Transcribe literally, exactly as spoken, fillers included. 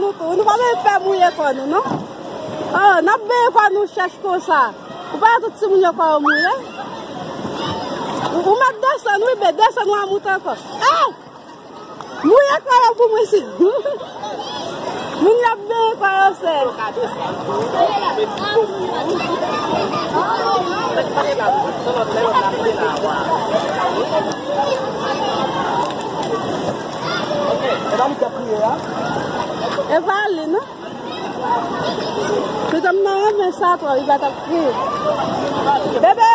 Nou pa menm fè mouye kò nou, non? Oh, n ap benyen kò nou chèch konsa. Ou pa wè tout timoun yo kò yo mouye? Ou, ou mèt desann, wi, men desann, w a moute ankò. Ey! Mouye kò yo pou mwen, si. Moun y ap benyen kò yo sèl. E pa li, non? Pitit m nan renmen sa twòp, li pa t ap kriye. Bebe!